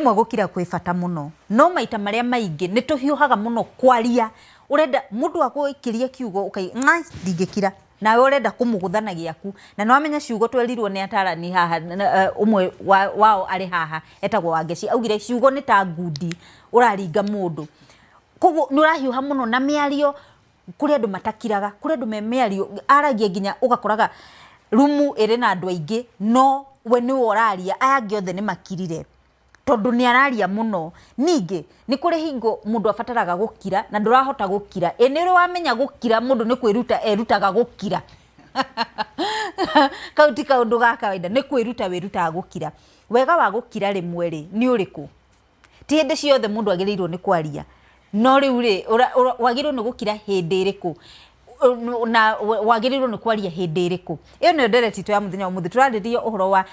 Rĩmwe gũkira kwĩ bata mũno, no maita marĩa maingĩ nĩ tũhiũhaga mũno kwaria. Ũrenda mũndũ agũikĩrie kiugo ũkaigua ng'ai ndingĩkira. Nawe ũrenda kũmũgũtha na gĩaku. Na nĩ wamenya ciugo twerirwo nĩ atarani haha, ũmwe wao arĩ haha etagwo Wangeci, augire ciugo nĩ ta ngundi ũraringa mũndũ. Koguo nĩ ũrahiũha mũno na mĩario, kũrĩ andũ matakiraga, kũrĩ andũ me mĩario, aragia nginya ũgakoraga rumu ĩrĩ na andũ aingĩ no we nĩwe ũraria, aya angĩ othe nĩ makirire tondũ nĩ araria mũno. Ningĩ nĩ kũrĩ hingo mũndũ abataraga gũkira na ndũrahota gũkira. Ĩ nĩ ũrĩ wamenya gũkira mũndũ nĩ kwĩruta erutaga gũkira? Kau ti kaũndũ ga kawaida, nĩ kwĩruta wĩrutaga gũkira. Wega wa gũkira rĩmwe rĩ, nĩ ũrĩkũ? Ti hĩndĩ ciothe mũndũ agĩrĩirwo nĩ kwaria, no rĩu rĩ, wagĩrĩirwo nĩ gũkira hĩndĩ ĩrĩkũ? Na wagĩrĩirwo nĩ kwaria hĩndĩ ĩrĩkũ? Ĩyo nĩyo ndereti itũ ya mũthenya wa ũmũthĩ, tũrarĩrĩria ũhoro wa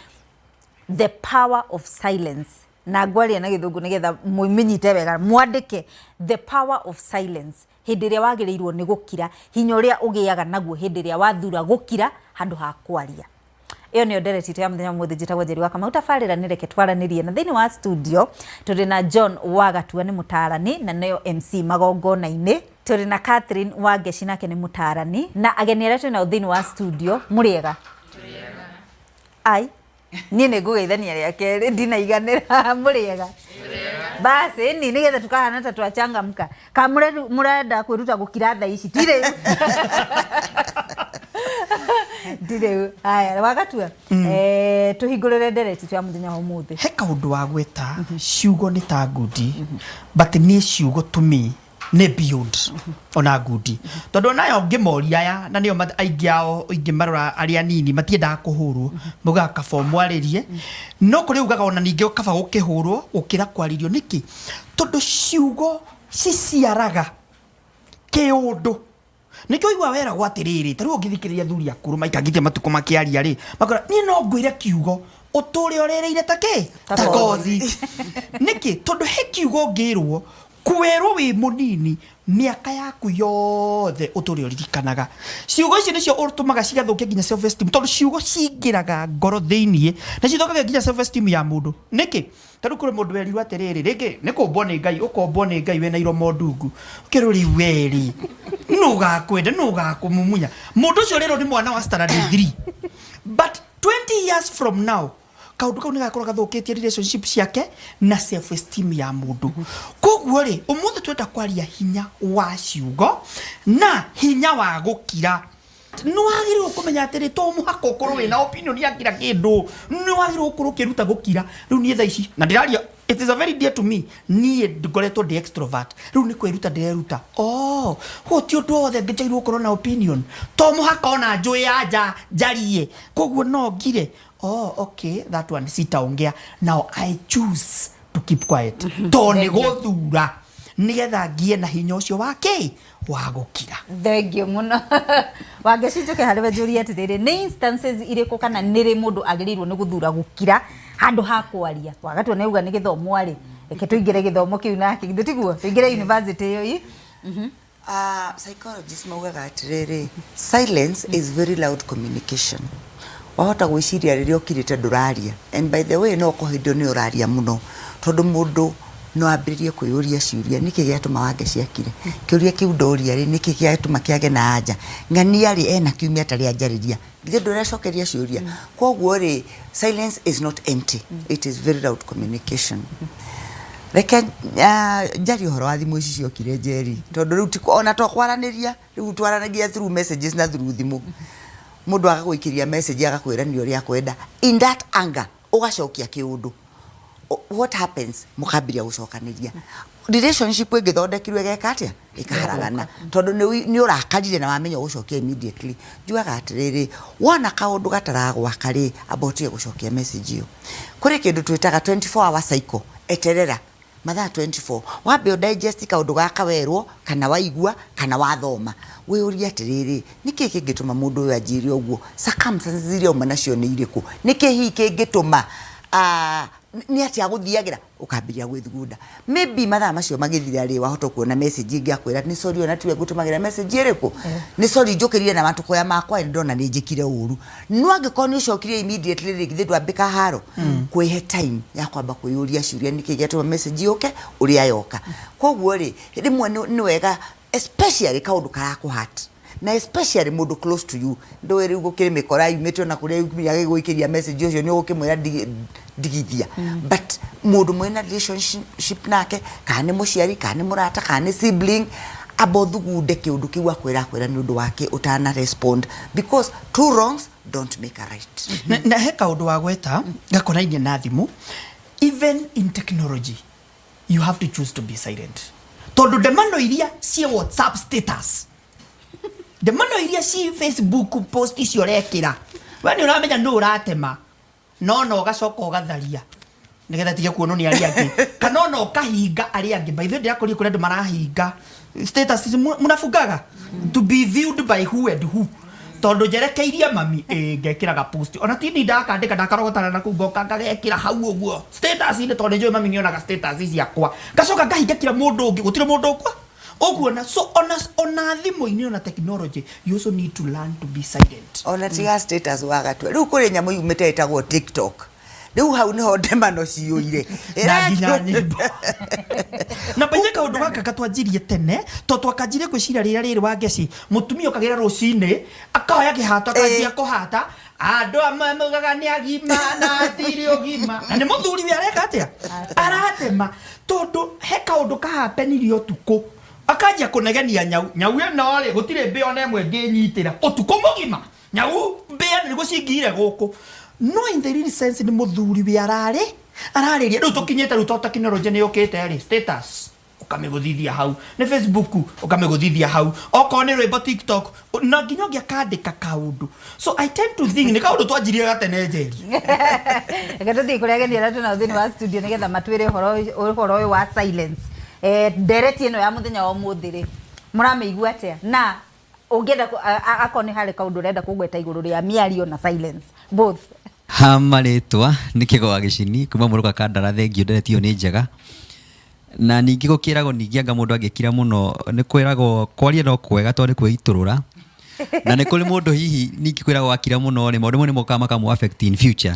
the power of silence. Na ngwaria na gĩthũngũ nĩgetha mũmĩnyite wega, mwandĩke the power of silence, hĩndĩ ĩrĩa wagĩrĩirwo nĩ gũkira, hinya ũrĩa ũgĩaga naguo hĩndĩ ĩrĩa wathura gũkira handũ ha kwaria. Ĩyo nĩyo ndereti itũ ya mũthenya wa ũmũthĩ. Njĩtagwo Njeri wa Kamau, tabarĩra nĩ Reke Twaranĩrie, na thĩinĩ wa studio tũrĩ na John Wagatua, nĩ mũtaarani na nĩo MC magongona-inĩ. Tũrĩ na Catherine Wangeci, nake nĩ mũtaarani, na ageni arĩa twĩ nao thĩinĩ wa studio. Mũrĩega? Ai, niĩ nĩ ngũgeithania rĩa kerĩ, ndinaiganĩra. Mũrĩega? Basi ni nĩgetha tukahana ta twachangamka. Ka mũrenda kwĩruta gũkira thaa ici? Ti rĩu, ti rĩu. Haya, Wagatua, tũhingũrĩre ndereti ya mũthenya wa ũmũthĩ. He kaũndũ wa gweta, ciugo nĩ ta ngundi, but niĩ ciugo to me nĩ beyond ona ngundi, tondũ onayo ngĩmoria aya na nĩo aingĩ ao ingĩmarora arĩa anini matiendaga kũhũrwo, maugaga kaba ũmwarĩrie, no kũrĩ ugaga ona ningĩ kaba gũkĩhũrwo gũkĩra kwarĩrio. Nĩkĩ? Tondũ ciugo ciciaraga kĩũndũ. Nĩkĩo ũiguaga weragwo atĩrĩrĩ, ta rĩu ũngĩthikĩrĩria athuri akũrũ maikangĩtie matukũ makĩaria rĩ, makora niĩ no ngwĩre kiugo ũtũre ũrĩrĩire ta kĩ? Ta kothi. Nĩkĩ? Tondũ he kiugo ũngĩrwo, kwĩrwo wĩ mũnini, mĩaka yaku yothe ũtũre ũririkanaga. Ciugo icio nĩcio ũtũmaga cigathũkia nginya self esteem, tondũ ciugo cingĩraga ngoro thĩiniĩ na cithũkagia nginya self esteem ya mũndũ. Nĩkĩ? Ta rĩu kũrĩ mũndũ werirwo atĩrĩrĩ, rĩngĩ nĩ kũmbwo nĩ Ngai, ũkombwo nĩ Ngai wĩna iromo ndungu. Ũkerwo rĩu we rĩ, nũ ũgakwenda, nũ ũgakũmumunya? Mũndũ ũcio ũrerwo nĩ mwana wa standard 3. But 20 years from now, kaũndũ kau nĩ gakorwo gathũkĩtie relationship ciake na self esteem ya mũndũ. Koguo rĩ, ũmũthĩ twenda kwaria hinya wa ciugo na hinya wa gũkira. Nĩ wagĩrĩirwo kũmenya atĩrĩ, to mũhaka ũkorwo wĩna opinion ya kila kĩndũ, nĩ wagĩrĩirwo gũkorwo ũkĩruta gũkira. Rĩu niĩ thaa ici na ndĩraria, it is a very dear to me, niĩ ngoretwo ndĩ extrovert, rĩu nĩ kwĩruta ndĩreruta, oh, guo ti ũndũ wothe njagĩrĩirwo gũkorwo na opinion, to mũhaka ona njũĩ ya nja njarie, koguo no ngire. Oh, okay, that one sitaongea. Now I choose to keep quiet, to nĩ gũthura nĩgetha ngie na hinya ũcio wa kĩ wa gũkira. Thengiũ mũno, Wangeci. Njũke harĩ we njũrie atĩrĩrĩ, nĩ instances irĩkũ kana nĩ rĩ mũndũ agĩrĩirwo nĩ gũthura gũkira handũ ha kwaria? Wagatua nĩ auga nĩ gĩthomo arĩ, reke tũingĩre gĩthomo kĩu nake, githĩ tiguo tũingĩre university ĩyo ĩ? Psychologists maugaga atĩrĩrĩ, silence is very loud communication. Wahota gwĩciria rĩrĩa ũkirĩte ndũraria, and by the way, no ũkorwo hĩndĩ ĩyo nĩ ũraria mũno, tondũ mũndũ no ambĩrĩrie kwĩyũria ciũria, nĩkĩ gĩatũma Wangeci akire? Kĩũria kĩu ndoria rĩ, nĩkĩ gĩatũma kĩage na anja? Ng'ania rĩ, ena kiumia atarĩ anjarĩria, githĩ ndũrecokeria ciũria? Koguo rĩ, silence is not empty, it is very loud communication. Reke njarie ũhoro wa thimũ ici ciokire, Njeri, tondũ rĩu ti ona to kwaranĩria, rĩu twaranagia through messages na through thimũ. Mũndũ agagũikĩria message agakwĩra nĩ ũrĩa akwenda, in that anger ũgacokia kĩũndũ. What happens? Mũkambĩrĩria gũcokanĩria, relationship ĩngĩthondekirwo ĩgeka atĩa? Ĩkaharagana, tondũ nĩ ũrakarire na wamenya ũgũcokia immediately. Njugaga atĩrĩrĩ, wona kaũndũ gataragwaka rĩ, amba ũtige gũcokia message ĩyo. Kũrĩ kĩndũ twĩtaga 24 hour cycle. Eterera mathaa 24, wambe ũ digest kaũndũ gaka werwo kana waigua kana wathoma, wĩyũrie atĩrĩrĩ, nĩkĩ kĩngĩtũma mũndũ ũyũ anjĩre ũguo? Circumstances iria auma nacio nĩ irĩkũ? Nĩkĩ hihi kĩngĩtũma? Nĩ atĩa gũthiagĩra ũkambĩrĩria gwĩthugunda? Maybe mathaa macio magĩthira rĩ, wahota kuona message ĩngĩ akwĩra nĩ sorry, ona tiwe ngũtũmagĩra message ĩrĩkũ, nĩ sorry, njũkĩrire na matũkũya makwa, nĩ ndona nĩ njĩkire ũru. No angĩkorwo nĩ ũcokire immediately rĩ, githĩ ndwambĩka haro? Kwĩhe time ya kwamba kwĩyũria ciũria, nĩkĩ gĩatũma message yũke ũrĩa yoka. Koguo rĩ, rĩmwe nĩ wega, especially kaũndũ karakũhat na especially mũndũ close to you, ndũĩ rĩu gũkĩrĩ mĩkora yumĩte ona kũrĩa yumire agĩgũikĩria message ũcio, nĩ ũgũkĩmwĩra ndigithia. But mũndũ mwĩna relationship nake, kana nĩ mũciari, kana nĩ mũrata, kana nĩ sibling, amba ũthugunde kĩũndũ kĩu akwĩra nĩ ũndũ wake ũtana respond, because two wrongs don't make a right. Na he kaũndũ wa gweta gakonainie na thimũ. Even in technology you have to choose to be silent, tondũ ndemano iria ciĩ WhatsApp status, ndemano iria ci Facebook post icio ũrekĩra, we nĩ ũramenya nũ ũratema, no ũgacoka ũgatharia nigetha tige kuonwo nĩ arĩa angĩ, kana ona ũkahinga arĩa angĩ. By the way, ndĩrakorire kũrĩ andũ marahinga status ici mũnafungaga to be viewed by who and who, tondũ njerekeirie mami ĩ ngekĩraga post, ona tini ndakandĩka, ndakarogotana na kũu, ngoka ngagekĩra hau ũguo status-inĩ, tondũ nĩnjũĩ mami nĩonaga status ciakwa. Ngacoka ngahinga kila mũndũ ũngĩ, gũtirĩ mũndũ ũkwa ũguona. So ona thimũ-inĩ, ona technology, you also need to learn to be silent. Ona tiga status wagatua, rĩu kũrĩ nyamũ yumĩte ĩtagwo TikTok, rĩu hau nĩho ndemano ciyũire. Na nginya nyĩmbo. Na baithe kaũndũ gaka gatwanjirie tene, to twakanjirie gwĩciria rĩrĩa rĩrĩ wa ngeci mũtumia ũkagĩra rũcinĩ akoya kĩhato akanjia kũhata andũ amwe mugaga nĩ agima na atirĩ ũgima, na nĩ mũthuri we areka atĩa? Aratema, tondũ he kaũndũ kahapenire ũtukũ, akanjia kũnegenia nyau nyau ĩno rĩ, gũtirĩ mbĩa ona ĩmwe ĩngĩnyitĩra ũtukũ mũgima, nyau mbĩa nĩ gũcingire gũkũ. No in the real sense nĩ mũthuri we ararĩ ararĩria. Rĩu tũkinyĩte rĩu, to tekinoronjĩ nĩ yũkĩte rĩ, status ũkamĩgũthithia hau, nĩ Facebook ũkamĩgũthithia hau, okorwo nĩ rwĩmbo TikTok, na nginya ũngĩ akandĩka kaũndũ. So I tend to think nĩ kaũndũ twanjirie gatene, Njeri. Reke tũthiĩ kũrĩa ageni arĩa twĩnao thĩinĩ wa studio nĩgetha matwĩre ũhoro ũyũ wa silence. Ndereti ĩno ya mũthenya wa ũmũthĩ rĩ, mũramĩigua atĩa? Na ũngĩenda akorwo nĩ harĩ kaũndũ ũrenda kũgweta igũrũ rĩa mĩario na silence, both. Ha marĩtwa nĩ Kĩgoa Gĩcini kuma Mũrũka Kandara. Thengio, ndereti ĩyo nĩ njega, na ningĩ gũkĩragwo ningĩ anga mũndũ angĩkira mũno, nĩ kwĩragwo kwaria no kwega tondũ nĩ kwĩitũrũra, na nĩ kũrĩ mũndũ hihi ningĩ kwĩragwo akira mũno rĩ, maũndũ mamwe nĩ mokaga makamũ affect in future,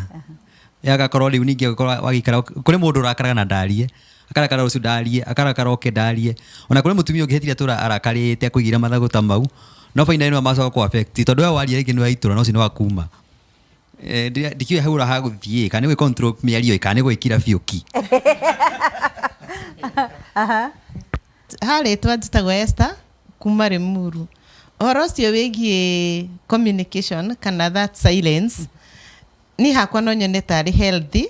agakorwo rĩu ningĩ agĩkorwo wagĩikara kũrĩ mũndũ ũrakaraga na ndarie, akarakara rũciũ ndarie, akarakara oke ndarie. Ona kũrĩ mũtumia ũngĩ hĩtire tũra arakarĩte akũigĩra mathagu ta mau, no finally nĩ macoka kũ affect, tondũ we waria rĩngĩ nĩ waitũra na ũcio nĩ wakuma. Ndikĩũĩ hau ũrahagũthiĩ, kana nĩ gwĩ control mĩario ĩ, kana nĩ gwĩkira biũ ki. Harĩtwa njĩtagwo Esther kuma Limuru. Ũhoro ũcio wĩgiĩ communication kana that silence, niĩ hakwa no nyone tarĩ healthy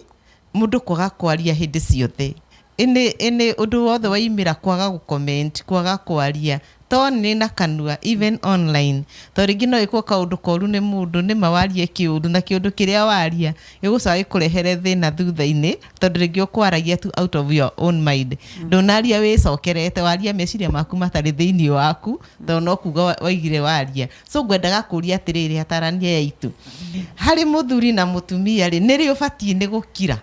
mũndũ kwaga kwaria hĩndĩ ciothe, ĩnĩ ũndũ wothe waimĩra, kwaga gũ-comment, kwaga kwaria to nĩ na kanua, even online, to rĩngĩ no ĩkwo kaũndũ koru nĩ mũndũ, nĩma warie kĩũndũ, na kĩũndũ kĩrĩa waria gĩgũcoka gĩkũrehere thĩna thutha-inĩ, tondũ rĩngĩ ũkwaragia tu out of your own mind, ndũnaria wĩcokerete, waria meciria maku matarĩ thĩinĩ waku, tondũ no kuga waigire waria. So ngwendaga kũria atĩrĩrĩ, atarania aya aitũ, harĩ mũthuri na mũtumia rĩ, nĩ rĩ ũbatiĩ nĩ gũkira,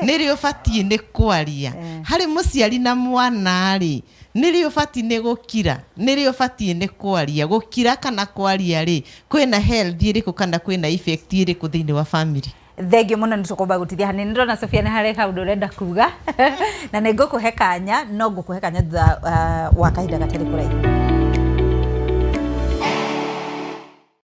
nĩ rĩ ũbatiĩ nĩ kwaria? Harĩ mũciari na mwana rĩ, nĩ rĩ ũbatiĩ nĩ gũkira, nĩ rĩ ũbatiĩ nĩ kwaria? Gũkira kana kwaria rĩ, kwĩna health ĩrĩkũ kana kwĩna effect ĩrĩkũ thĩinĩ wa family? Thengio mũno, nĩ tũkwamba gũtithia hanini. Nĩ ndĩrona Sofia nĩ harĩ kaũndũ ũrenda kuga, na nĩ ngũkũhe kanya, no ngũkũhe kanya thutha wa kahinda gatarĩ kũraihu.